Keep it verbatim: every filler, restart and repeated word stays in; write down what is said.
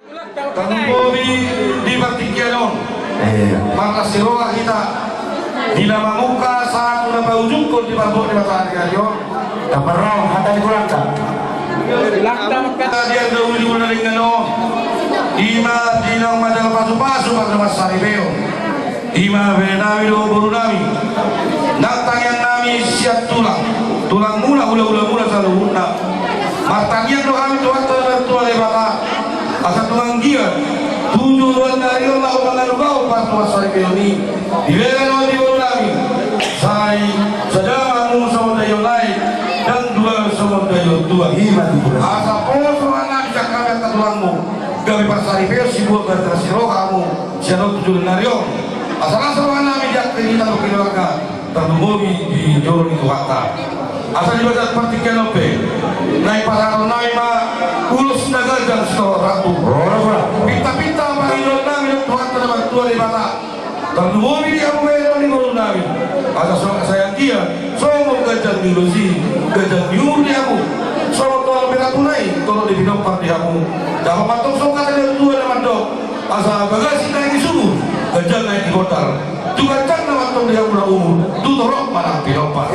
Tarlumobi di partingkian on, marlas ni roha hita di na mamungka sahat tu na paujungkon di parbot ni Debata di ari on. Taparau hata ni Tuhanta. Hata di angka uli-uli na denggan on, ima di naung mandok pasupasu pardomas saripeon. Ima bere nami dohot boru nami, nang tangiang nami sian tulang, tulang muna, hula-hula muna saluhutna. Martangiang do hami tu Tuhanta na martua Debata, asa tung anggiat tu joloan ni ari on laho mangalugahon pardomas saripeon i di bere dohot di boru nami. Sai sada ma hamu songon daion lae, ndang dua songon daion tuak. Ima tutu. Asa poso roha nami sian hami angka tulangmu, gabe parsaripeon sibuat marlas ni roha hamu sian on tu joloan ni ari on. Asa las roha nami di angka hita tu keluarga, tarlumobi di jolo ni Tuhanta. Asa di bagasan partingkian on pe, naeng pasahaton nami ma ulos na ganjang sitorop rambu. Pinta-pinta pangidoan nami tu Tuhanta na martua Debata, tarlumobi di hamu bere dohot di boru nami. Asa so, sai anggiat songon ganjang ni ulos i, ganjang ni umur di hamu. Songon tolap ni rambu na i, tolap ni pinompar di hamu. Dapot ma antong songon hata ni natuatua na mandok, asa bagas i naeng di sumur, ganjang naeng di gondang, tu ganjang na ma antong di hamu na umur, tu torop ma nang pinompar.